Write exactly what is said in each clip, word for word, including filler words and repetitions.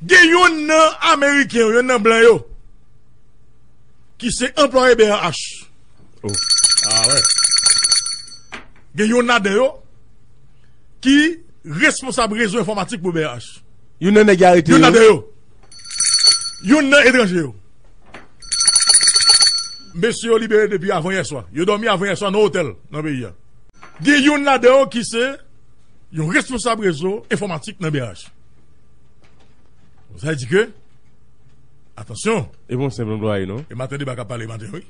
Gen youn nan Ameriken yo, youn nan blan yo, ki se anplwaye B R H. Oh. Ah wè. Gen youn ladan yo ki responsab rezo enfòmatik pou B R H. Youn nan nèg yo arete yo. Youn ladan yo. Youn nan etranje yo. Mesye yo libere depi avan yè swa. Yo dòmi avan yè swa nan otèl nan peyi a. Gen youn ladan yo ki se yon responsab rezo enfòmatik nan B R H. Sa vle di ke, atansyon. E bon, senp anplwaye, non? E maten deba k ap pale maten, wi.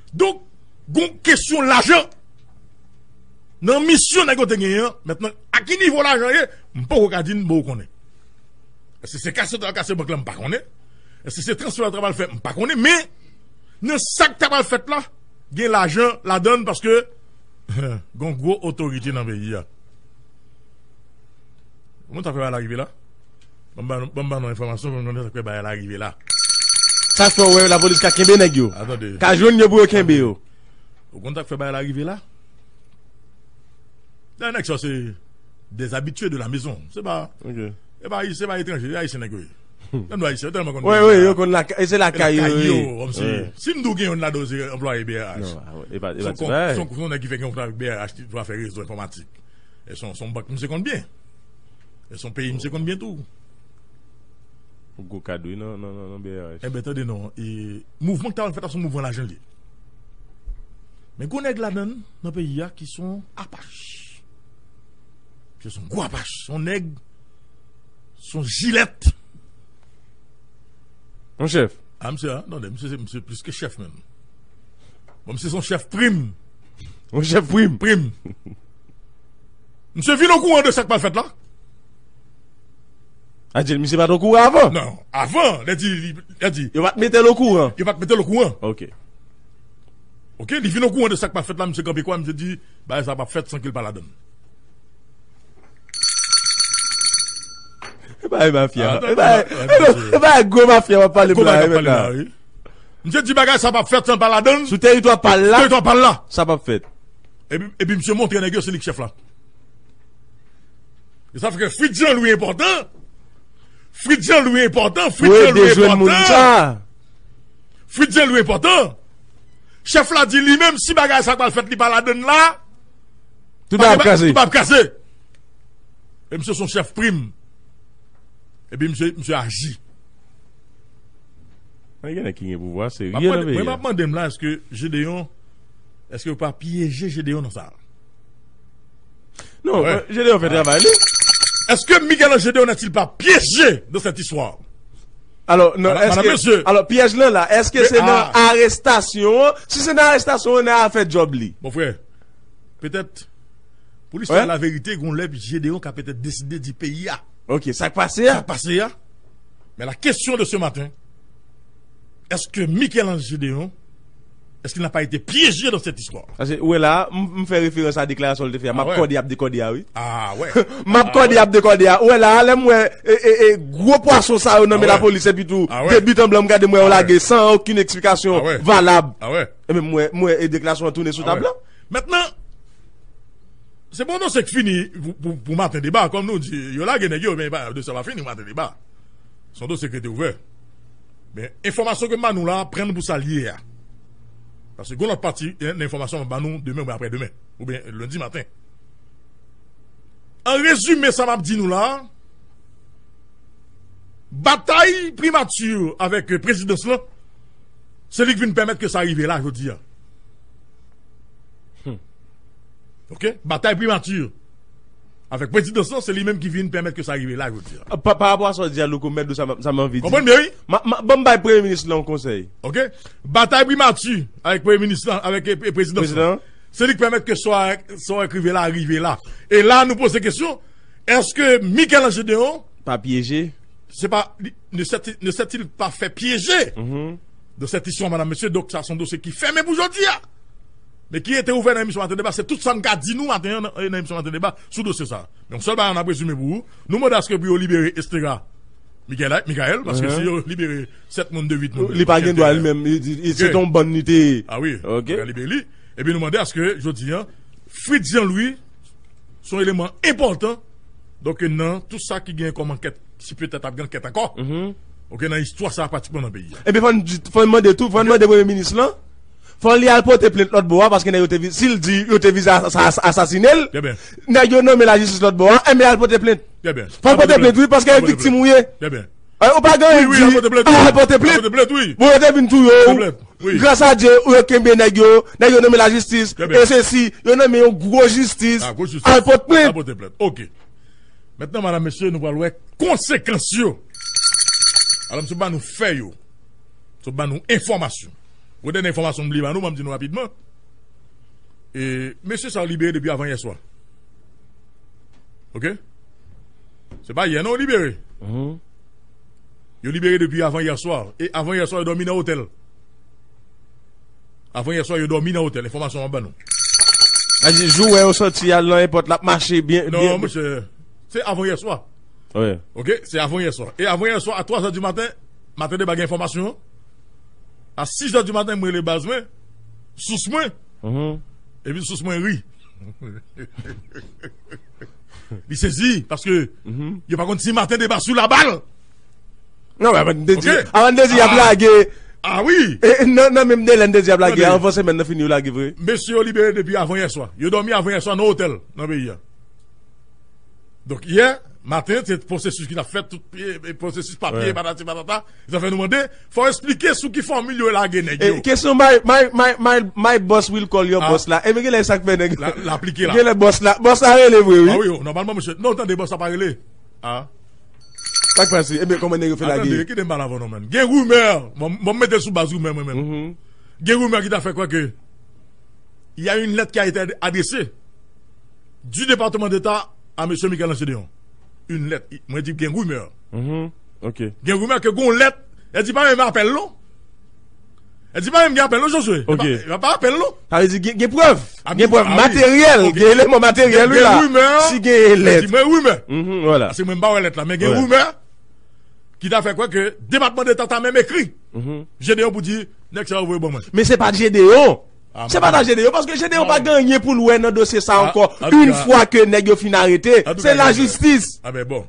Donk, gon kesyon lajan nan misyon nèg yo te genyen an. Mentnan, a ki nivo lajan ye, m poko ka di n, m poko konnen. Èske se kase yo t al kase bank la, m pa konnen. Èske se transfè yo t al fè, m pa konnen. Men, nan sa k t ap al fèt la, gen lajan ladan l paske gon gwo otorite nan peyi a. Moun sa fè bagay la rive la? Ban m ba nou, ban m ba nou enfòmasyon pou nou konnen sa k fè bagay la rive la. Sa fè w wè lapolis ka kenbe nèg yo. Atande. Ka jwenn yo pou yo kenbe yo. Ou konn sa k fè bagay la rive la? Dayè nèg sa se des habitués de la maison. Se pa, ok, se pa, se pa etranje, se ayisyen nèg yo ye. Nan nou ayisyen, yo tèlman konn wi, wi, yo konn lakay, e se lakay yo, lakay yo, wi. Kòmsi, wi, si m di w gen youn ladan yo se anplwaye B R H. Non, ah, e pa, e pa ti bagay. Se yon, se yon nèg ki fè gen yon kontra avèk B R H ki va fè rezo enfòmatik. E se yon, se yon bank misye konn byen. E se yon peyi misye konn byen tou. Yon gwo kad, wi, nan, nan, nan, nan B R H. Enben, tande non, e mouvman ki ta pral fèt la se yon mouvman lajan l ye. Men gwo nèg ladan l nan peyi a ki se yon apach. Misye se yon gwo apach, se yon nèg, se yon jilèt. Yon chèf. Ah, misye a, non, misye, misye plis ke chèf menm. Bon, misye se yon chèf prim. Yon chèf prim. Prim. Misye vin okouran de sa k pral fèt la. Adye, misye pa t okouran avan? Non, avan, lè di, lè di. Yo pa t mete l okouran? Yo pa t mete l okouran. Ok. Ok, li vin okouran de sa k pral fèt la, misye kanpe kwa, misye di, bagay sa p ap fèt san ke l pa ladan l. E pa e mafya. Ah, e pa e, e pa e gwo mafya w ap pale la, wi. Misye di bagay sa p ap fèt san l pa ladan l. Sou teritwa pa l la. Teritwa pa l la. Sa p ap fèt. Epi, epi misye montre nèg yo se li k chèf la. E sa fè ke Fritz Jean Louis enpòtan. Fritz Jean Louis enpòtan. Fritz Jean Louis enpòtan. Fritz Jean Louis enpòtan. Chèf la di li menm si bagay sa k pral fèt li pa ladan l la, tout bagay ap kraze. Tout bagay ap kraze. E misye se yon chèf prim. Epi misye, misye aji. Men gen nèg ki gen pouvwa serye nan peyi a. Mwen, m ap mande m la, èske Gedeon, èske yo pa pyeje Gedeon nan sa? Non, Gedeon fè travay li. Est-ce que Michel-Ange Gedeon n'est-il pas piégé dans cette histoire? Alò, non, èske, alò, pyèj lan la, èske se nan arestasyon an? Si se nan arestasyon an, nèg a fè djòb li. Mon frè, petèt, pou listwa, laverite, gon lè Gedeon ka petèt deside di peyi a. Ok, sa k pase a? Sa k pase a? Mais la question de ce matin, est-ce que Michel-Ange Gedeon, est-ce qu'il n'a pas été piégé dans cette histoire? Paske, ou wè la, m, m fè referans a deklarasyon l te fè a. M ap kòde, y ap dekòde a, wi. Ah, wè. M ap kòde, y ap dekòde a. Ou wè la, lè m wè, e, e, e, gwo pwason sa yo nan men lapolis, epi tou, de but en blanc, m gade m wè yo lage san okenn eksplikasyon valab. Ah, wè. Ebyen, m wè, m wè, e, deklarasyon an tounen sou tab la. Mentnan, se pa yon dosye k fini pou, pou, pou maten deba, kòm nou di, yo lage nèg yo, men dosye a pa fini maten deba. Se yon dosye ki rete ouvè. Men enfòmasyon ke m ba nou la, pran l pou sa l ye a. Paske gon lòt pati, eh, nan enfòmasyon m ap ba nou demen oubyen aprè demen, oubyen lendi maten. An rezime, sa m ap di nou la, batay primati avèk, eh, prezidans lan, se li k vin pèmèt ke sa rive la jodi a. Hmm. Ok? Batay primati avèk prezidans lan, se li menm ki vin pèmèt ke sa rive la jodi a. Pa, pa rapò a sa w di a, Louko, mèt dou sa, m, sa m anvi di. Konprann byen, wi. Ma, ma, ban m bay premye minis lan yon konsèy. Ok? Batay primati avèk premye minis lan, avèk, e, e, prezidans lan. Prezidan. Se li k pèmèt ke sa, sa k rive la, rive la. E la, nou poze kesyon, èske Michel-Ange Gedeon pa pyeje? Se pa, li, ne s'est, ne s'est-il pas fait piéger dans cette histoire, madame, monsieur? Donk, sa se yon dosye ki fèmen pou jodi a. Men ki rete ouvè nan emisyon Maten Deba, se tout sa m ka di nou maten an nan, nan emisyon Maten Deba sou dosye sa. Men yon sèl bagay n ap rezime pou ou, nou mande aske pou yo libere Estera Michael, Michael, paske si yo libere sèt moun, de uit moun, li pa gen dwa li menm, li, li, li, se te yon bann li te ye. Ah wi, ok. Yo libere li. Epi nou mande aske, jodi a, Fritz Jean Louis, se yon eleman enpòtan Donk, nan tout sa ki gen kòm ankèt, si petèt ap gen ankèt ankò, ok, nan istwa sa a pratikman nan peyi a. Ebyen, fò n di, fò n mande tou, fò n mande premye minis lan, fò li al pote plent lòt bò a, paske nèg yo te vi-, si l di yo te vize a-, a-, asasine l, nèg yo nonmen lajistis lòt bò a, enben al pote plent. Fò l pote plent, wi, paske e viktim ou ye. Eh, ou pa gen anyen di, al pote plent. Bon, yo te vin touye w. Gras a Dye, ou yo kenbe nèg yo, nèg yo nonmen lajistis, e sesi, yo nonmen yon gwo jistis, al pote plent. Ok. Mentnan, madanm, mesye, nou pral wè konsekans yo. Alò, m sot ba nou fè yo. M sot ba nou enfòmasyon. Gwo dènye enfòmasyon m bliye ba nou, ban m di nou rapidman. E, mesye sa yo libere depi avan yè swa. Ok? Se pa yè non, yo libere. Yo libere depi avan yè swa. E avan yè swa, yo dòmi nan otèl. Avan yè swa, yo dòmi nan otèl. Enfòmasyon m ap ban nou. A di, jou wè yo sòti al nan èpòt, l ap mache byen. Non, monchè. Se avan yè swa. Ok? Se avan yè swa. E avan yè swa, a twa zè di maten, Maten Deba gen enfòmasyon an. A sis zè di maten, mwen rele baz mwen, sous mwen. Epi sous mwen ri. Li sezi, paske yo pa konn si Maten Deba sou labal. Non, men avan n te di, avan n te di y ap lage. Ah wi. E, e, nan, nan menm delè n te di y ap lage, avan semèn nan fini, yo lage vre. Mesye yo libere depi avan yè swa. Yo dòmi avan yè swa nan otèl, nan peyi a. Donk, yè maten, se pwosesis ki t ap fèt, tout, e, e, pwosesis papye, patati patata. Sa fè nou mande, fò eksplike sou ki fòmil yo lage nèg yo. E kesyon, my, my, my, my, my boss will call your boss la. Ebyen, genlè sa k fè nèg. La, l aplike la. Genlè boss la, boss la rele vre, wi. Ah wi, nòmalman, mesye. Non, tande, boss la pa rele. Ah. Sa k pase? Ebyen, kòman nèg yo fè lage? Tande, kite m pale avè w non, man. Gen rimè, bon, bon, m mete l sou baz rimè, mwen menm. Gen rimè ki ta fè kwè ke il y a une lettre qui a été adressée du département d'État à monsieur Michel-Ange Deon. Une lettre. Mwen di gen rimè. Ok. Gen rimè ke gon lèt, e di pa menm apèl non. E di pa menm gen apèl non, Josué. Ok. E pa, e pa apèl non. Sa vle di gen, gen prèv. Gen prèv materyèl, gen eleman materyèl, wi la. Si gen lèt. Mwen rimè. Paske mwen m pa wè lèt la, men gen rimè ki ta fè kwè ke Depatman Deta ta menm ekri Gedeon pou di, nèg sa yo voye ban mwen. Men se pa t Gedeon. Se pa ta Gedeon, paske Gedeon pa gen anyen pou l wè nan dosye sa ankò. Yon fwa ke nèg yo fin arete, se lajistis. Ah ben bon.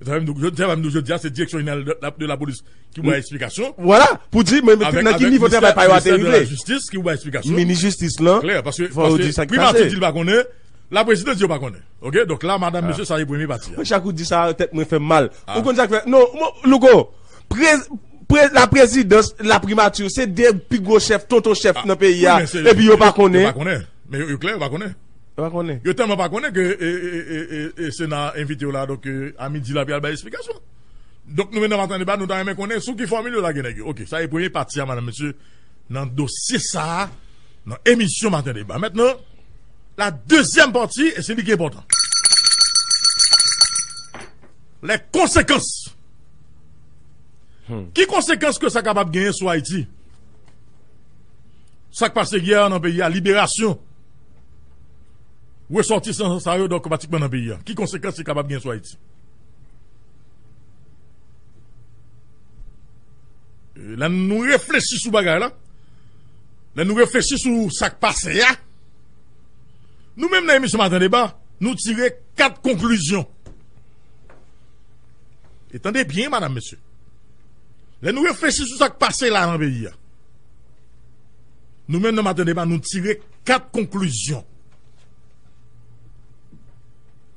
Sa fè m di w, jodi a, se direksyon jeneral de la, de la polis ki ba eksplikasyon. Vwala, pou di, men nan ki nivo travay pa yo a te rive. Minis jistis lan, klè, paske, paske primati di l pa konnen, laprezidans di yo pa konnen. Ok, donk la, madanm, mesye, sa se premye pati a. Mwen, chak ou di sa, tèt mwen fè m mal. Ou konn sa k fè? Non, Louko, pre-, pre-, laprezidans, laprimati, se de pi gwo chèf, tonton chèf nan peyi a, epi yo pa konnen. Yo pa konnen. Men yo, yo klè, yo pa konnen. Yo pa konnen. Yo tèlman pa konnen ke, e, e, e, e, e Sena envite yo la, donk, e, a midi la, pou y al bay eksplikasyon. Donk, nou menm nan Maten Deba, nou ta renmen konnen sou ki fòmil yo lage nèg yo. Ok, sa se premye pati a, madanm, mesye, nan dosye sa a, nan emisyon Maten Deba. Mentnan, la dezyèm pati, e se li ki enpòtan. Les conséquences. Ki konsekans ke sa kapab genyen sou Ayiti? Sa k pase yè nan peyi a, liberasyon resòtisan sa yo, donk, pratikman nan peyi a. Ki konsekans li kapab gen sou Ayiti? E lè nou reflechi sou bagay la, lè nou reflechi sou sa k pase a, nou menm nan emisyon Maten Deba, nou tire kat konklizyon. E tande byen, madanm, mesye. Lè nou reflechi sou sa k pase la nan peyi a, nou menm nan Maten Deba, nou tire kat konklizyon.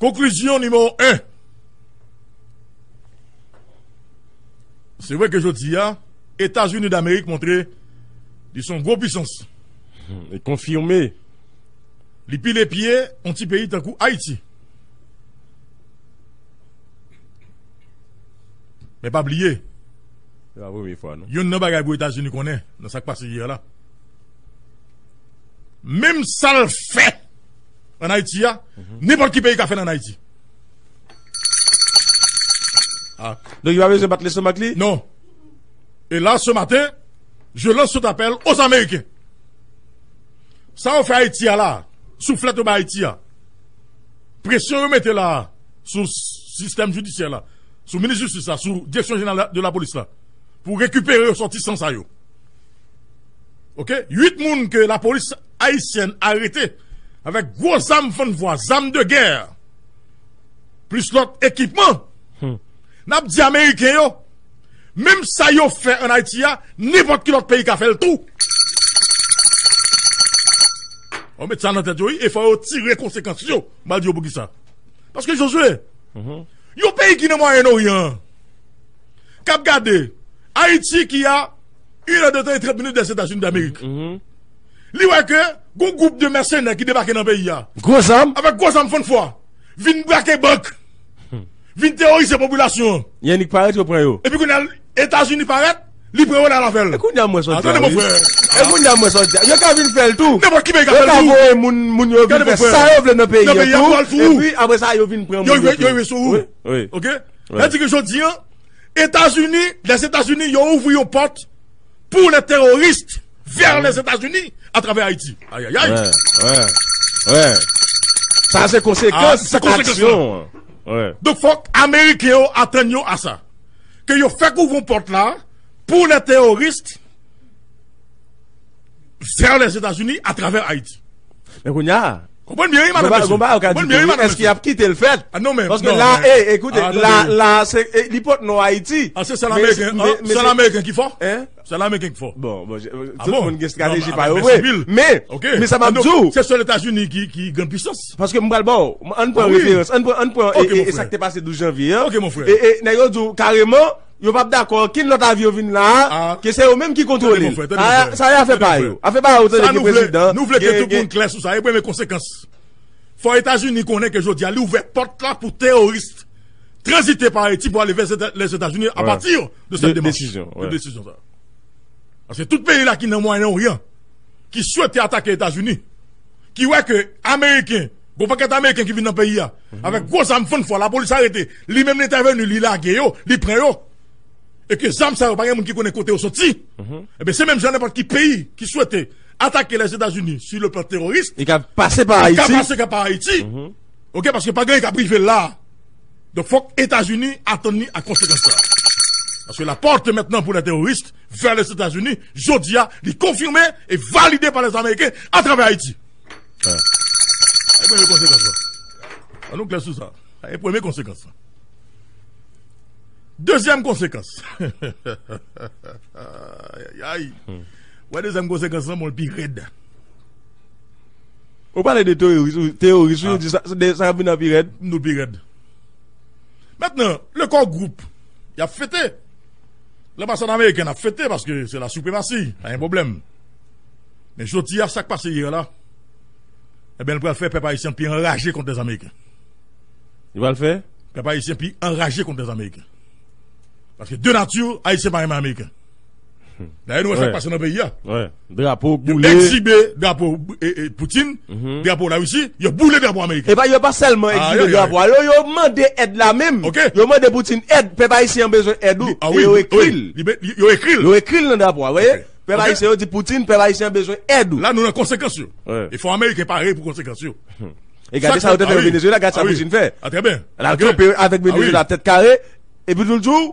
Konklizyon nimewo en. Se vre ke jodi a, Etazini Damerik montre li se yon gwo pisans. E konfime. Li pile pye yon ti peyi tankou Ayiti. Men pa bliye, se pa premye fwa, non. Youn nan bagay pou Etazini konnen nan sa k pase yè la, menm sa l fè ann Ayiti a, nenpòt ki peyi ka fè l ann Ayiti. Ah. Donk, li pa bezwen bat lestomak li? Non. E la, ce matin, je lance cet appel aux Américains. Sa yo fè Ayiti a la, souflèt yo bay Ayiti a, presyon yo mete la sou sistèm jidisyè la, sou minis jistis la, sou direksyon jeneral de la polis la, pou rekipere resòtisan sa yo. Ok? Uit moun ke lapolis ayisyèn arete avèk gwo zam fann vwa, zam de gè. plis lòt ekipman. N ap di Ameriken yo, menm sa yo fè ann Ayiti a, nenpòt ki lòt peyi ka fè l tou. Ou met sa nan tèt yo, wi, e fò yo tire konsekans yo. M pral di yo poukisa. Paske Josué, yon peyi ki nan Mwayen Oryan an, k ap gade Ayiti ki a une heure de temps et trente minutes des États-Unis d'Amérique. Li wè ke gon gwoup de mèsenè ki debake nan peyi a. Gwo zam. Avèk gwo zam fann fwa. Vin brake bank. Vin teworize popilasyon an. Yannick parèt, yo pran yo. Epi kounye a, Etazini parèt, li pran yo la avè l. E kounye a mwen sot. Tande, mon frè. E kounye a mwen sot. Yo ka vin fè l tou. Nenpòt ki peyi ka fè l tou. Yo ka voye moun, moun yo vin fè sa yo vle nan peyi a tou. Epi apre sa, yo vin pran moun yo tou. Yo rive sou ou. Wi, wi. Ok? Sa di ke jodi an, Etazini, Lèzetazini, yo ouvri yon pòt pour les terroristes vers les États-Unis à travers Haïti. Ayayay. Wè, wè, wè. Sa se konsekans aksyon an. Wè. Donk fòk Ameriken yo atann yo a sa. Ke yo fèk ouvri yon pòt la pour les terroristes vers les États-Unis à travers Haïti. Men kounye a, konprann byen, wi, madan mesye. Konprann byen, wi, madan mesye. Èske y ap kite l fèt? Paske la, e, ekoute, la, la, se, e, li pot non Ayiti. Ah, se sèl Ameriken, se sèl Ameriken ki fò? Sèl Ameriken ki fò. Bon, bon, tout moun gen estrateji pa yo vre. Men, men sa m ap di w, se sèl Etazini ki, ki gran pisans. Paske m pral ba w, ann pran referans, ann pran, ann pran, e, e, e sa k te pase douz janvye an. E, e, nèg yo di w kareman, yo p ap dakò okenn lòt avyon vin la a, ke se yo menm ki kontwole l. Sa, sa e afè pa yo. Afè pa yo, tande gen prezidan. Nou vle ke tout moun klè sou sa. E premye konsekans. Fò Etazini konnen ke jodi a, li ouvè pòt la pou teworis tranzite pa Ayiti pou ale vè Lèzetazini apati de sèt demach, de desizyon sa. Paske tout peyi la ki nan Mwayen Oryan, ki swete atake Etazini, ki wè ke Ameriken, gon pakèt Ameriken ki vin nan peyi a, avèk gwo zam fann fwa, lapolis arete, li menm li entèveni, li lage yo, li pran yo. E ke zam sa yo, pa gen moun ki konnen kote yo soti. Ebyen, se menm jan nenpòt ki peyi ki swete atake Lèzetazini sur le plan terroriste, li ka pase pa Ayiti. Li ka pase pa Ayiti. Ok, paske pa gen anyen k ap rive la. Donk, fòk Etazini atann li a konsekans sa. Paske la porte maintenant pour les terroristes vers les États-Unis, jodi a, li konfime e valide pa les Américains atravè Ayiti. Sa e premye konsekans lan. An nou klè sou sa. Sa e premye konsekans lan. Dezyèm konsekans. Ayayay. Wè dezyèm konsekans lan, bon, l pi rèd. Ou pale de teyoris, ou, teyoris, ou di sa, de, sa ap vin an pi rèd. Nou pi rèd. Mentnan, le core group, y ap fete. Lanbasad amerikèn ap fete paske se la sipremasi, pa gen pwoblèm. Men jodi a, sa k pase yè la, ebyen, l pral fè pèp ayisyen pi anraje kont lèzameriken. Li pral fè? Pèp ayisyen pi anraje kont lèzameriken. Paske de nati, ayisyen pa renmen ameriken. Dayè, nou wè sa k pase nan peyi a. Drapo boule. Yo egzibe drapo, e, e, Poutine, drapo Larisi, yo boule drapo ameriken. E pa, yo pa sèlman egzibe drapo a, yo, yo mande èd la menm. Yo mande Poutine èd, pèp ayisyen an bezwen èd ou. E yo ekri l. Yo ekri l. Yo ekri l nan drapo a, w wè? Pèp ayisyen yo di Poutine, pèp ayisyen an bezwen èd ou. La, nou nan konsekans yo. E fò ameriken pare pou konsekans yo. E gade sa yo te fè Venezuela, gade sa Poutine fè. Ah, trè byen. L al kanpe avèk Venezuela tèt kare, epi tou l di w,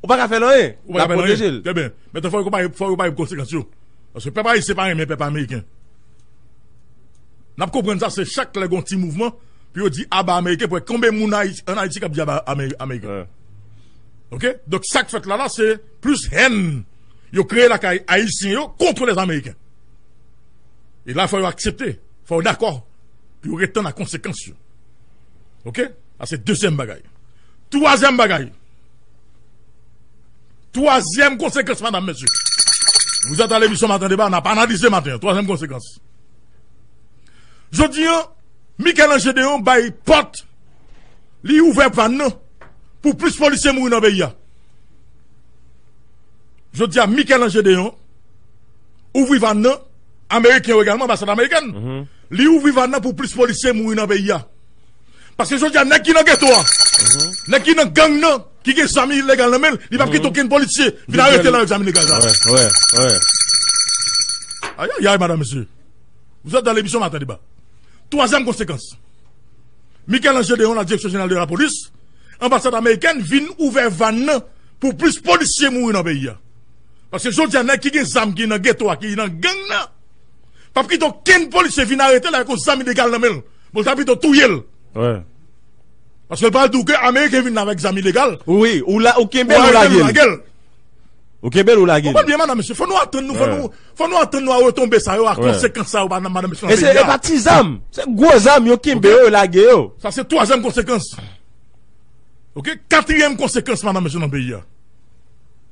ou pa ka fè l anyen. L ap pwoteje l. Trè byen. Mentnan, fò yo pare, fò yo pare pou konsekans yo. Paske pèp ayisyen pa renmen pèp ameriken. N ap konprann sa, se chak lè gon ti mouvman, pou yo di aba ameriken, pou wè konbyen moun Ayiti, ann Ayiti k ap di aba Ameri-, ameriken. Ok? Donk, sa k fèt la, la, se plis hèn yo kreye lakay ayisyen yo kont lèzameriken. E la, fò yo aksepte, fò yo dakò, pou yo ret tann a konsekans yo. Ok? Sa se dezyèm bagay. Twazyèm bagay. Twazyèm konsekans, madam, mesye. Vous êtes à l'émission Matin Débat, n ap analize maten an. Twazyèm konsekans. Jodi an, Michel-Ange Deon bay pòt, li ouvè vàn nan pou plis polisye mouri nan peyi a. Jodi a, Michel-Ange Deon ouvri vàn nan, ameriken yo egalman, anbasad amerikèn. Li ouvri vàn nan pou plis polisye mouri nan peyi a. Paske jodi a, nèg ki nan geto a, nèg ki nan gang nan, ki gen zam ilegal nan men l, li p ap kite okenn polisye vin arete l avèk zam ilegal sa. Ayayay, madam, mesye. Vous êtes dans l'émission Matin Débat. Twazyèm konsekans. Michel-Ange Deon, la direction générale de la police, anbasad amerikèn vin ouvè vàn nan pou plis polisye mouri nan peyi a. Paske jodi a, nèg ki gen zam, ki nan geto a, ki nan gang nan, p ap kite okenn polisye vin arete l avèk yon zam ilegal nan men l. Bon, l ta pito touye l. Paske l pral di w ke Ameriken vin la avèk zam ilegal. Wi, ou la, ou kenbe l, ou lage l. Ou kenbe l, ou lage l. Konprann byen, madanm, mesye. Fò nou atann nou, fò nou, fò nou atann nou a retonbe sa yo, a konsekans sa yo, madanm, mesye, nan peyi a. E se, e pa ti zam. Se gwo zam, yo kenbe yo, yo lage yo. Sa se twazyèm konsekans. Ok? Katriyèm konsekans, madanm, mesye, nan peyi a.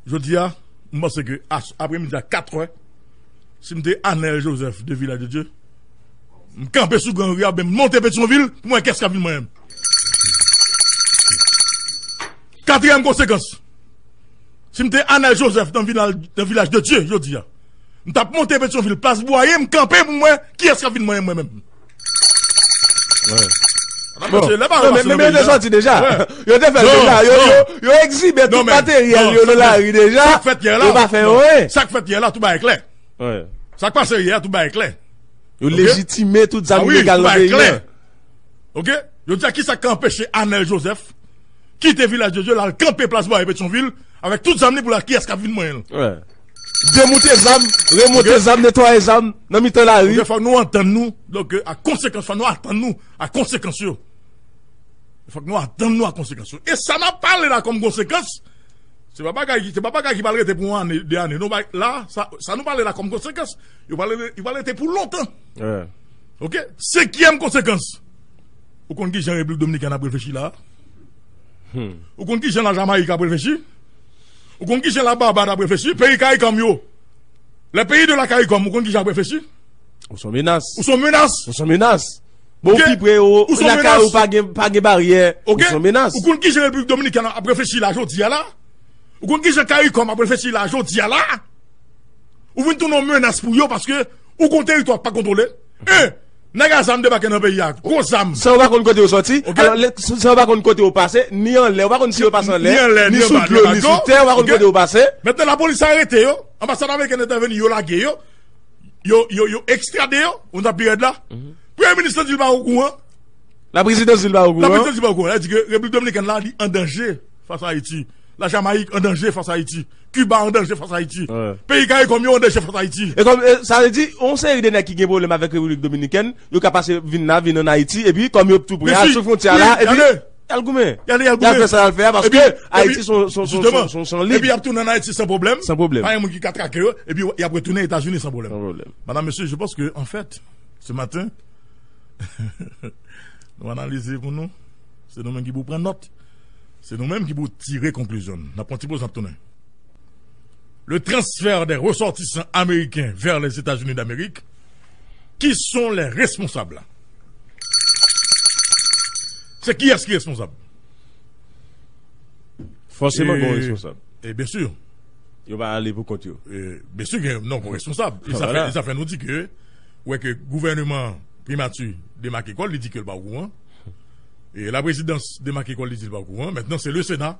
Jodi a, m panse ke a, apremidi a kat è, si m te Anel Joseph de Vilaj de Dye, m kanpe sou Gran Ri a, oubyen m monte Petyonvil, pou m wè kiyès k ap vin manyen m. Katriyèm konsekans, si m te Anel Joseph nan vilaj, nan Vilaj de Dye, jodi a, m t ap monte Petyonvil, plas Bwaye, m kanpe pou m wè kiyès k ap vin manyen m mwen menm. Bon. Non, men, men, men yo te sòti deja. Yo te fè l deja. Yo, yo, yo egzibe tout materyèl yo nan lari deja. Sa k fèt yè la. Yo pa fè anyen. Sa k fèt yè la, tout bagay klè. Sa k pase yè a, tout bagay klè. Yo lejitime tout zam ilegal nan peyi a. Ok? Yo di a kisa k anpeche Anel Joseph kite Vilaj de Dye, l al kanpe plas Bwaye Petyonvil, avèk tout zam li pou l a kiyès k ap vin manyen l. Demoute zam, remonte zam, netwaye zam nan mitan lari. Ok, fòk nou antann nou. Donk, a konsekans, fòk nou atann nou a konsekans yo. Fòk nou atann nou a konsekans yo. E sa n ap pale la kòm konsekans, se pa bagay, se pa bagay ki pral rete pou yon ane, de ane. Non, bay, la, sa, sa nou pale la kòm konsekans, yo pral, yo pral rete pou lontan. Ok? Senkyèm konsekans. Ou konn kijan Repiblik Dominikèn ap reflechi la? Ou konn kijan Lajamayik ap reflechi? Ou konn kijan Lababad ap reflechi? Peyi Karikòm yo. Les pays de la Caricom, ou konn kijan ap reflechi? Ou se yon menas. Ou se yon menas. Ou se yon menas. Bon, ou pi pre, ou lakay ou pa gen, pa gen baryè. Ou se yon menas. Ou konn kijan Repiblik Dominikèn ap reflechi la, jodi a la? Ou konn kijan Karikòm ap reflechi la, jodi a la? Ou vin tounen yon menas pou yo paske ou gon teritwa pa kontwole. E, nèg a zam debake nan peyi a, gwo zam. San yo pa konn kote yo sòti. Ok? Alò, lè, san yo pa konn kote yo pase, ni anlè, yo pa konn si yo pase anlè, ni sou dlo, ni sou tè, yo pa konn kote yo pase. Mentnan, lapolis arete yo, anbasad ameriken entèveni, yo lage yo, yo, yo, yo ekstrade yo, ou nan pi rèd la. Premye minis lan di l pa okouran. Laprezidans di l pa okouran. Laprezidans di l pa okouran. Li di ke Repiblik Dominikèn la, li an danje fas a Ayiti. Lajamayik an danje fas a Ayiti. Kiba an danje fas a Ayiti. Peyi Karikòm yo an danje fas a Ayiti. E kòm, e, sa vle di, yon seri de nèg ki gen pwoblèm avèk Repiblik Dominikèn, yo ka pase vin la, vin ann Ayiti, epi kòm yo tou pre a, sou fwontyè a la, epi y al goumen. Y al, y al goumen. Y al fè sa y al fè a, paske Ayiti se yon, se yon, se yon, se yon, se yon liy. Epi y ap tounen ann Ayiti san pwoblèm. San pwoblèm. Pa gen moun ki ka trake yo, epi y ap retounen Etazini san pwoblèm. San pwoblèm. Madam, mesye, je pense que, en fait, ce matin, nou analize pou nou. Se nou menm ki pou pran nòt. Se nou menm ki pou tire konklizyon n. N ap pran ti poz, n ap tounen. Le transfert des ressortissants américains vers les États-Unis d'Amérique, qui sont les responsables? Se kiyès ki responsab? Fòseman, gon responsab. E byen si. Yo pa ale pou kont yo. E byen si gen, non, gon responsab. E sa fè, e sa fè nou di ke, ou wè ke gouvèneman, primati demake kò l, li di ke l pa okouran. E laprezidans demake kò l, li di l pa okouran. Mentnan, se le Sena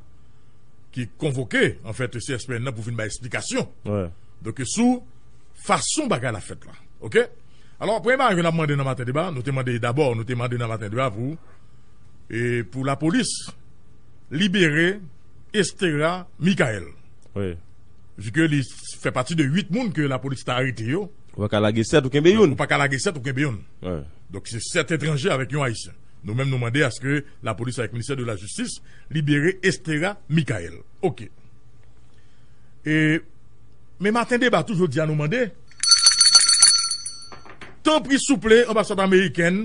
ki konvoke, anfèt, C S P N nan pou vin bay eksplikasyon. Donk, sou fason bagay la fèt la. Ok? Alò, premye bagay ke n ap mande nan Maten Deba, nou te mande dabò, nou te mande nan Maten Deba pou, e, pou lapolis libere Estera Michael. Wi. Vu ke li fè pati de uit moun ke lapolis ta arete yo. Ou pa ka lage sèt, ou kenbe youn. Ou pa ka lage sèt, ou kenbe youn. Wi. Donk, se sèt etranje avèk yon Ayisyen. Nou menm, nou mande aske lapolis avèk ministè de la jistis libere Estera Michael. Ok. E, men Maten Deba toujou di a nou mande, tanpri, souple, anbasad amerikèn,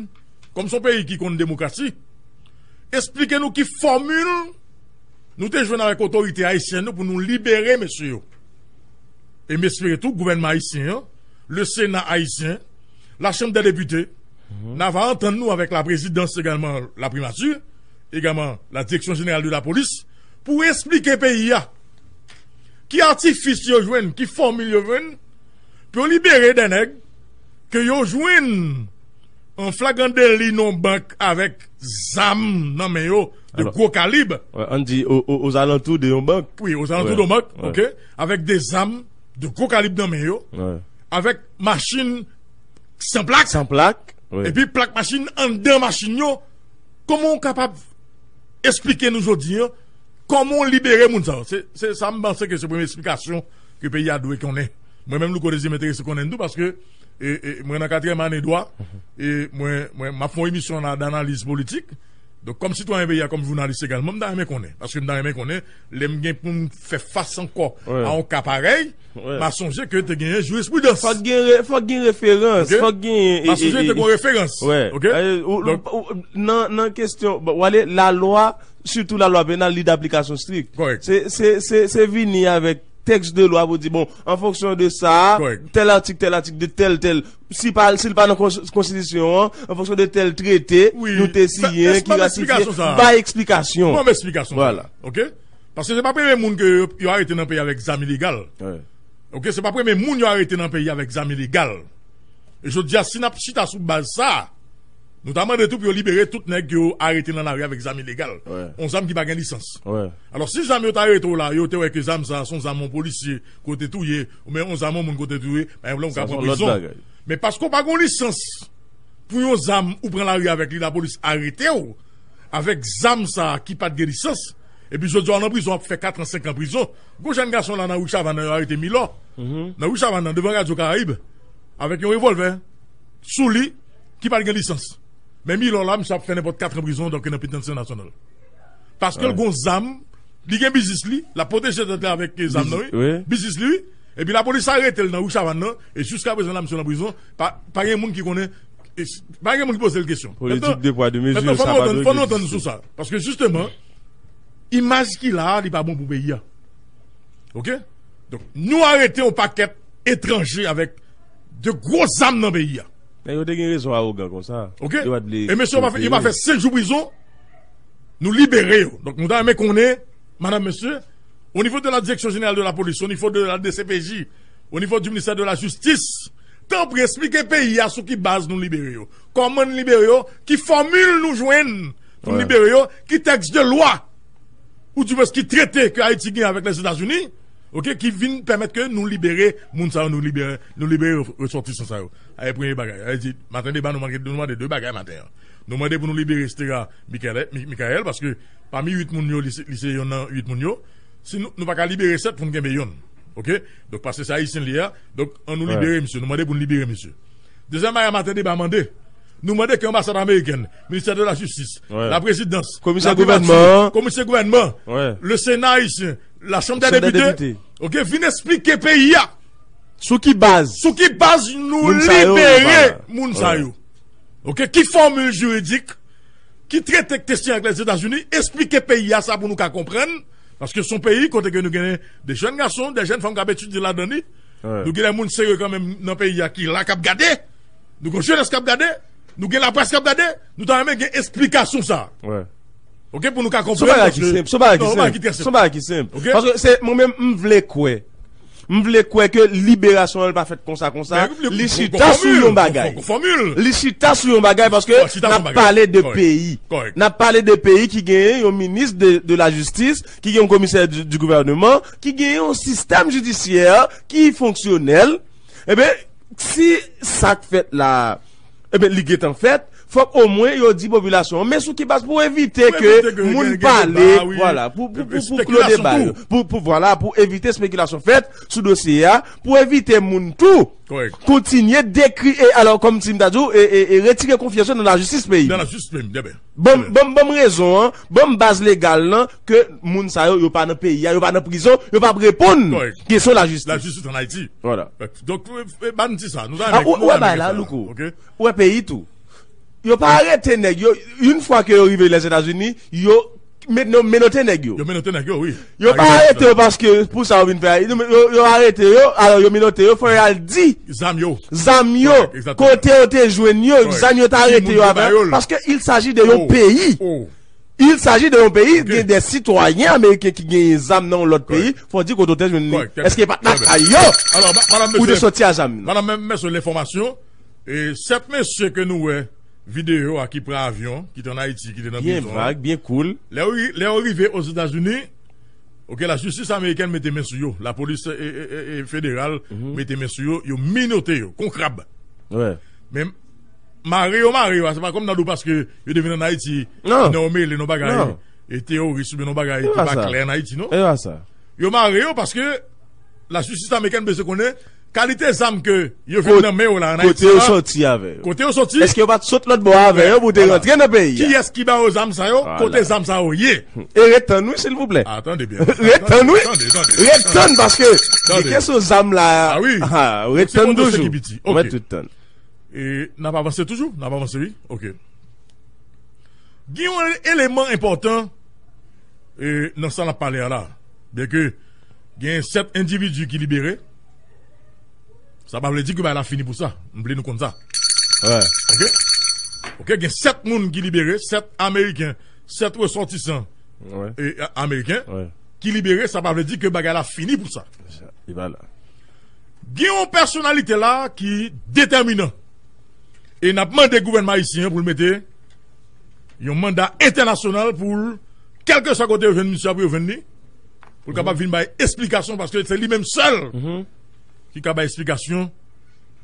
kòm se yon peyi ki konn demokrasi, eksplike nou ki fòmil nou te jwenn avèk otorite ayisyèn yo pou nou libere mesye yo. E m espere tou, gouvènman ayisyen an, le Sena ayisyen, la Chambre des députés, n ava antann nou avèk laprezidans egalman, laprimati, egalman la Direction Générale de la Police, pou eksplike peyi a ki atifis yo jwenn, ki fòmil yo jwenn, pou yo libere de nèg ke yo jwenn an flagran deli nan yon bank avèk zam nan men yo, de gwo kalib. Wi, ann di, o, o, ozalantou de yon bank. Wi, ozalantou de yon bank, ok. Avèk de zam de gwo kalib nan men yo, avèk machin san plak. San plak, wi. Epi plak machin anndan machin yo. Kòman w kapab eksplike nou jodi a, kòman w libere moun sa yo? Se, se sa m panse ke se premye eksplikasyon ke peyi a dwe konnen. Mwen menm, Louko Désir, m enterese konnen tou, paske, e, e, mwen nan katriyèm ane dwa, e mwen, mwen, m ap fè yon emisyon la, d'analyse politique. Donk, kòm sitwayen peyi a, kòm jounalis egalman, m ta renmen konnen. Paske m ta renmen konnen, lè m gen pou m fè fas ankò a yon ka parèy, m a sonje ke te genyen jirispridans. Fòk gen, re- fòk gen referans, fòk gen. M a sonje te gen referans. Oke? Nan, nan kesyon, bon, w ale, lalwa, sitou lalwa penal, li daplikasyon strik. Se, se, se, se vini avèk tèks de lwa pou di, bon, an fonksyon de sa, tèl atik, tèl atik, de tèl, tèl, si pa, si l pa nan konstitisyon an, an fonksyon de tèl trete nou te siyen ki ratifye, bay eksplikasyon. Ban m eksplikasyon. Vwala. Oke? Paske se pa premye moun ke yo, yo arete nan peyi avèk zam ilegal. Oke? Se pa premye moun yo arete nan peyi avèk zam ilegal. E jodi a, si n ap chita sou baz sa, nou ta mande tou pou yo libere tout nèg ke yo arete nan lari avèk zam ilegal. On zam ki pa gen lisans. Alò, si zam yo ta rete w la, yo te wè ke zam sa, se yon zam yon polisye kote touye, oubyen yon zam yon moun kote touye, pa egzanp, ou ka pran prizon. Men paske w pa gen lisans pou yon zam ou pran lari avèk li, lapolis arete w avèk zam sa ki pa t gen lisans, epi jodi a w nan prizon, w ap fè kat an, senk an prizon. Gon jèn gason la nan ri Chavann nan, yo arete Milò. Nan ri Chavann nan, devan Radyo Karayib, avèk yon revòlvè sou li ki pa t gen lisans. Men Milò la, misye ap fè nenpòt kat an prizon, donk nan penitansye nasyonal. Paske l gon zam, li gen biznis li, l ap pwoteje tèt li avèk zam nan, wi. Biznis li, wi. Epi lapolis arete l nan ri Chavann nan, e jiska prezan la, misye nan prizon. Pa, pa gen moun ki konnen, e, pa gen moun ki poze l kesyon. Politik de pwa, de mezi, sa pa dwe egziste. Fò nou antann sou sa. Paske jisteman, imaj ki la a, li pa bon pou peyi a. Oke? Donk, nou arete yon pakèt etranje avèk de gwo zam nan peyi a. Men yo te gen rezon awogan konsa. Oke? Yo pa t vle. E mesye yo pa fè, yo pa fè senk jou prizon, nou libere yo. Donk, nou ta renmen konnen, madam, mesye, au niveau de la Direction Générale de la Police, au niveau de la D C P J, au niveau du ministère de la Justice, tanpri, eksplike peyi a sou ki baz nou libere yo. Kòman n libere yo? Ki fòmil nou jwenn pou n libere yo? Ki tèks de lwa, ou dimwens ki trete ke Ayiti gen avèk Lèzetazini, oke, ki vin pèmèt ke nou libere moun sa yo, nou libere, nou libere resòtisan sa yo. Sa se premye bagay. Sa vle di, maten deba, nou mande, nou mande de bagay maten an. Nou mande pou nou libere Estera Michael, Mi- Michael, paske pami uit moun yo, li se, li se yonn nan uit moun yo. Si nou, nou pa ka libere sèt pou n kenbe yonn. Oke? Donk, paske se Ayisyen li ye a. Donk, ann nou libere misye. Nou mande pou n libere misye. Dezyèm bagay, maten deba mande. Nou mande ke anbasad amerikèn, ministè de la jistis, la prezidans, komisè gouvènman, komisè gouvènman, le Sena ayisyen, la Chanm dè Depite, oke, vin eksplike peyi a. Sou ki baz? Sou ki baz nou libere moun sa yo? Oke, ki fòmil jiridik, ki trete k te siyen avèk Lèzetazini, eksplike peyi a sa pou nou ka konprann, paske se yon peyi kote ke nou gen de jèn gason, de jèn fanm k ap etidye ladan li. Nou gen de moun serye kanmenm nan peyi a ki la k ap gade. Nou gen jenès k ap gade. Nou gen laprès k ap gade. Nou ta renmen gen eksplikasyon sa. Oke, pou nou ka konprann. Se yon bagay ki senp. Se yon bagay ki senp. Paske se mwen menm, m vle kwè. M vle kwè ke liberasyon an pa fèt konsa, konsa. Li chita sou yon bagay. Li chita sou yon bagay paske n ap pale de peyi. N ap pale de peyi ki genyen yon minis de, de la jistis, ki gen yon komisè di, di gouvèneman, ki gen yon sistèm jidisyè ki fonksyonèl. Eben, si sa k fèt la, eben, li gentan fèt, fòk omwen yo di popilasyon an, men sou ki baz pou evite ke moun pale, vwala, pou, pou, pou, pou klo deba yo, pou, pou, vwala, pou evite espekilasyon fèt sou dosye a, pou evite moun tou kontinye dekri, e alò, kòmsi m ta di w, e, e, e retire konfyans yo nan lajistis peyi. Nan lajistis peyi, byen, byen. Ban m, ban m, ban m rezon an, ban m baz legal lan, ke moun sa yo, yo pa nan peyi a, yo pa nan prizon, yo p ap reponn kesyon lajistis. Lajistis ann Ayiti. Vwala. Donk, e, e, ban m di sa, nou ta renmen, nou ta renmen sa. Ou wè bagay la, Louko. Oke? Ou wè peyi tou. Yo pa arete nèg yo, yon fwa ke yo rive Lèzetazini, yo met-, yo menote nèg yo. Yo menote nèg yo, wi. Yo pa arete yo paske pou sa yo vin fè. Yo, yo, yo arete yo, alò yo menote yo, fò y al di zam yo. Zam yo, kote yo te jwenn yo, zam yo te arete yo avè. Paske il s'agit de yon peyi. Il s'agit de yon peyi, gen de sitwayen ameriken ki genyen zam nan yon lòt peyi, fò di kote w te jwenn li. Èske pa t lakay yo ou te soti a zam nan? Madanm, mèsi pou enfòmasyon. E sèt mesye ke nou wè videyo a ki pran avyon, ki te ann Ayiti, ki te nan prizon. Byen vag, byen cool. Lè yo ri-, lè yo rive Ozetazini, oke, lajistis amerikèn mete men sou yo. Lapolis, e, e, e, e, federal mete men sou yo, yo menote yo, kon krab. Men mare yo mare yo a, se pa kòm nan dou paske yo te vin ann Ayiti, nan yo mele nan bagay, e teyoris oubyen nan bagay ki pa klè ann Ayiti, non? Yo mare yo paske lajistis amerikèn bezwen konnen Kalite zam ke yo jwenn nan men yo la, an Ayiti la, kote yo soti avè yo? Kote yo soti? Èske yo pa t sot lòt bò avè yo pou te rantre nan peyi a? Kiyès ki ba yo zam sa yo? Kote zam sa yo ye? E ret tann wi, silvouplè. Ret tann wi. Ret tann, paske gen kesyon zam la. Ret tann toujou. Mwen tout tann. E n ap avanse toujou? N ap avanse wi. Ok. Gen yon eleman enpòtan e, nan sa n ap pale a la. Byenke gen sèt endividi ki libere, sa pa vle di ke bagay la fini pou sa. M vle nou konn sa. Ok? Ok, gen sèt moun ki libere, sèt Ameriken, sèt resòtisan e, a- Ameriken ki libere, sa pa vle di ke bagay la fini pou sa. Gen yon pèsonalite la ki detèminan. E n ap mande gouvènman ayisyen an pou l mete yon manda entènasyonal pou l, kèlkeswa kote yo jwenn misye a pou yo jwenn li, pou l kapab vin bay esplikasyon, paske se li menm sèl ki ka bay esplikasyon,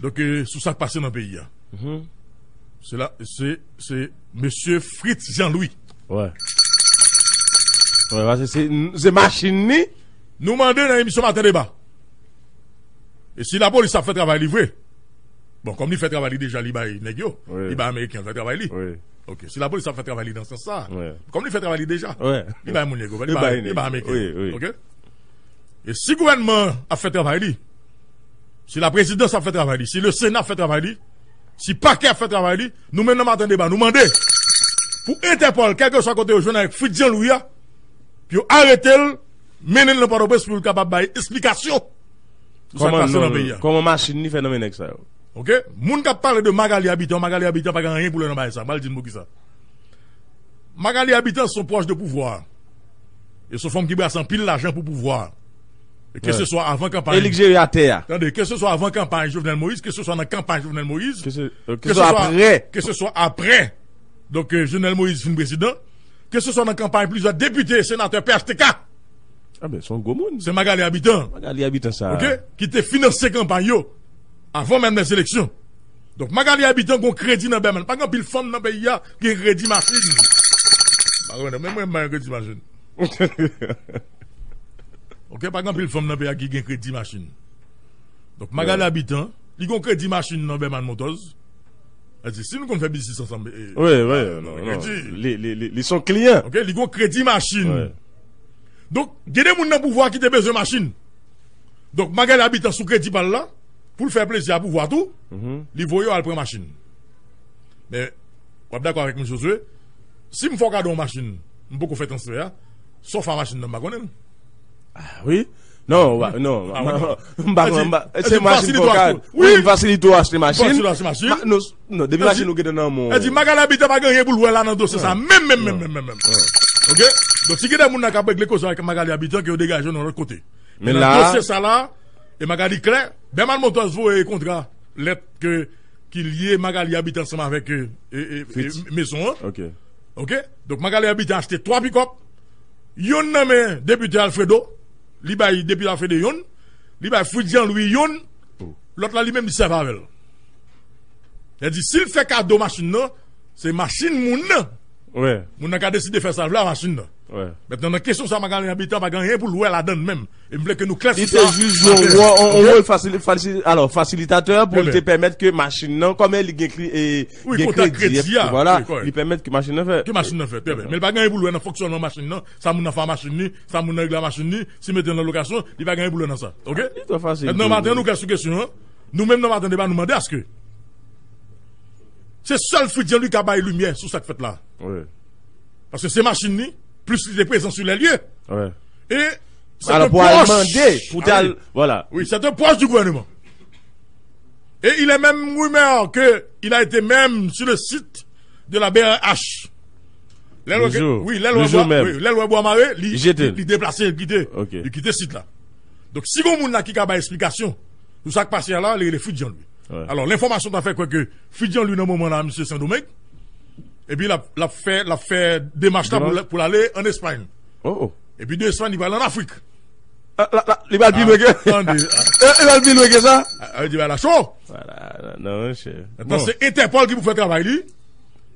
donk, e, sou sa k pase nan peyi a. Se la, se, se mesye Fritz Jean Louis. Wè. Wè, paske se, se machin ni. Nou mande nan emisyon Maten Deba. E si lapolis ap fè travay li vre, bon, kòm li fè travay li deja, li bay nèg yo, li bay ameriken fè travay li. Ok, si lapolis ap fè travay li nan sans sa, kòm li fè travay li deja, li bay moun nèg yo, li bay, li bay ameriken. Ok? E si gouvènman ap fè travay li, si laprezidans ap fè travay li, si le Sena ap fè travay li, si pakè ap fè travay li, nou menm nan Maten Deba, nou mande pou Entèpòl, kèlkeswa kote yo jwenn avèk Fritz Jean Louis a, pou yo arete l, mennen l nan Pòtoprens pou l kapab bay esplikasyon sou sa k pase nan peyi a. Kòman machin ni fè nan men nèg sa yo? Ok? Moun k ap pale de Magali Habitant, Magali Habitant pa gen anyen pou l wè nan bagay sa. M pral di n poukisa. Magali Habitant se yon pwòch de pouvwa. E se yon fanm ki brase anpil lajan pou pouvwa. E keseswa avan kanpay. E li k jere atè a. Tande, keseswa avan kanpay Jovenel Moïse, keseswa nan kanpay Jovenel Moïse, keseswa apre. Keseswa apre. Donk, e, Jovenel Moïse fin prezidan. Keseswa nan kanpay plizyè depite, senatè, P H T K. A ben, se yon gwo moun. Se Magali Habitant. Magali Habitant sa. Ok? Ki te finanse kanpay yo avan menm lè seleksyon. Donk, Magali Habitant gon kredi nan Bèman. Pa gen anpil fanm nan peyi a ki gen kredi machin. Pa konnen, men mwen, m pa gen kredi machin. Ok, pa gen anpil fanm nan peyi a ki gen kredi machin. Donk, Magali Habitant, li gon kredi machin nan Bèman Motors. Sa di, si nou konn fè biznis ansanm, e, wi, wi, non, non. Li, li, li, li se yon kliyan. Ok, li gon kredi machin. Donk, gen de moun nan pouvwa ki te bezwen machin. Donk, Magali Habitant sou kredi pa l la, pou l fè plezi a pouvwa tou, li voye yo al pran machin. Men, w ap dakò avèk mwen, Josue, si m fè w kado yon machin, m poko fè transfè a, sa w fè a machin nan, m pa konnen l. Ah, wi. Non, non, m pa konnen, m pa, se machin fè w kado. Wi, m fasilite w achte machin. Non, depi machin ou gentan nan men w. Sa di, Magali Habitant pa gen anyen pou l wè la nan dosye sa, menm, menm, menm, menm, menm, menm. Ok? Donk, si gen de moun nan k ap regle koze avèk Magali Habitant, ke yo degaje yo nan lòt kote. Men nan dosye sa la, e Magali klè, Bèman Motors voye kontra, lèt ke, ki lye Magali Habitant ansanm avèk, e, e, e, mezon an. Ok? Donk, Magali Habitant achte twa pikòp, yonn nan men depite Alfredo, li bay depite Alfredo yonn, li bay Fritz Jean Louis yonn, lòt la li menm li sèvi avè l. Sa di, si l fè kado machin nan, se machin moun nan. Moun nan ka deside fè sa l vle a machin nan. Mentnan, nan kesyon sa, Magali Habitant pa gen anyen pou l wè ladan l menm. E m vle ke nou klè sou sa. Li te jis jwe yon wò-, yon wòl fasili-, fasili-, alò, fasilitatè pou l te pèmèt ke machin nan, kòm li gen kli-, e, gen kredi a, vwala, li pèmèt ke machin nan fè. Ke machin nan fè, trè byen. Men l pa gen anyen pou l wè nan fonksyònman machin nan, sa moun nan fè a machin li, sa moun nan regle a machin li, si mete l nan lokasyon, li pa gen anyen pou l wè nan sa. Ok? Li twò fasil. Mentnan, maten, nou klè sou kesyon an. Nou menm nan Maten Deba, nou mande aske se sèl Fritz Jean Louis ka bay limyè sou sa k fèt la. Paske se machin li, plis li te prezan sou lè lye. E se te pwòch. Alò, pou al mande, pou te al, vwala. Wi, se te pwòch di gouvènman. Et il est même rumeur que il a été même sur le site de la B R H. Lè l wè, wi, lè l wè bwa, wi, lè l wè bwa mare, li, li, li deplase, li kite, li kite sit la. Donk, si gon moun la ki ka bay esplikasyon sou sa k pase a la, li rele Fritz Jean Louis. Alò, lenfòmasyon ta fè kwè ke Fritz Jean Louis nan moman la, misye Sendomeng, epi l ap, l ap fè, l ap fè demach la pou l, pou l ale ann Espay. Epi de Espay, li pral ann Afrik. Li pral pi lwen ke, li pral pi lwen ke sa? Sa vle di bagay la cho. Mentnan, se Entèpòl ki pou fè travay li.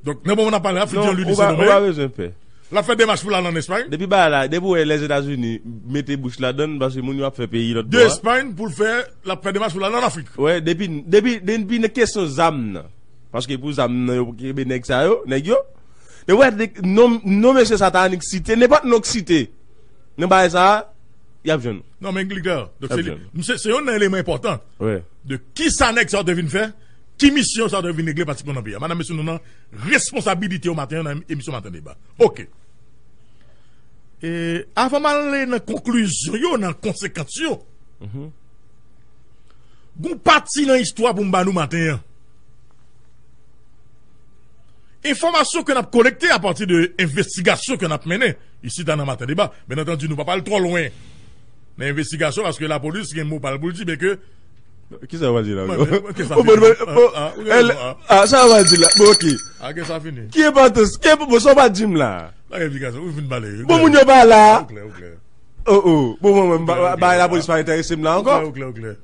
Donk, nan moman n ap pale la, Fritz Jean Louis li Sendomeng. L ap fè demach pou l al ann Espay. Depi bagay la, depi w wè Lèzetazini mete bouch ladan l, paske moun yo ap fè peyi lòt bò a. De Espay pou l fè, l ap fè demach pou l al ann Afrik. Wè, depi, depi, depi nan kesyon zam nan. Paske pou zam nan, yo kenbe nèg sa yo, nèg yo. Depi w wè de, non, non mesye sa ta annik site, nenpòt non k site nan bagay sa a, y ap jwenn ou. Non, men li klè. Donk, se li, se, se youn nan eleman enpòtan de ki sa nèg sa yo te vin fè, ki misyon sa yo te vin regle patikilman nan peyi a. Madanm, mesye, nou nan responsabilite yo maten an nan emisyon Maten Deba. Oke. E, avan m ale nan konklizyon yo, nan konsekans yo, gon pati nan istwa pou m ba nou maten an. Enfòmasyon ke n ap kolekte apati de envestigasyon ke n ap mennen isi ta nan Maten Deba. Byen antandi, nou pa pral twò lwen nan envestigasyon paske lapolis gen mo pa l pou l di, men ke Kisa w pral di la? Mwen, mwen, ke sa Bon, fini? Bon, bon, Ah, ah, ou gen el- raison, ah. Ah, sa w pral di la? Bon, oke. Ah, ke sa fini? Ki enpòtans? Ki enpò- bon, sa w pral di m la? Bagay envestigasyon, ou fin pale. Bon, moun yo pa la. Ou klè, ou klè. Oh, oh. Bon, mwen, mwen, Ou klè, ba- ou ba- klè. Lapolis pa enterese m la Ou klè, ankò. Ou klè, ou klè.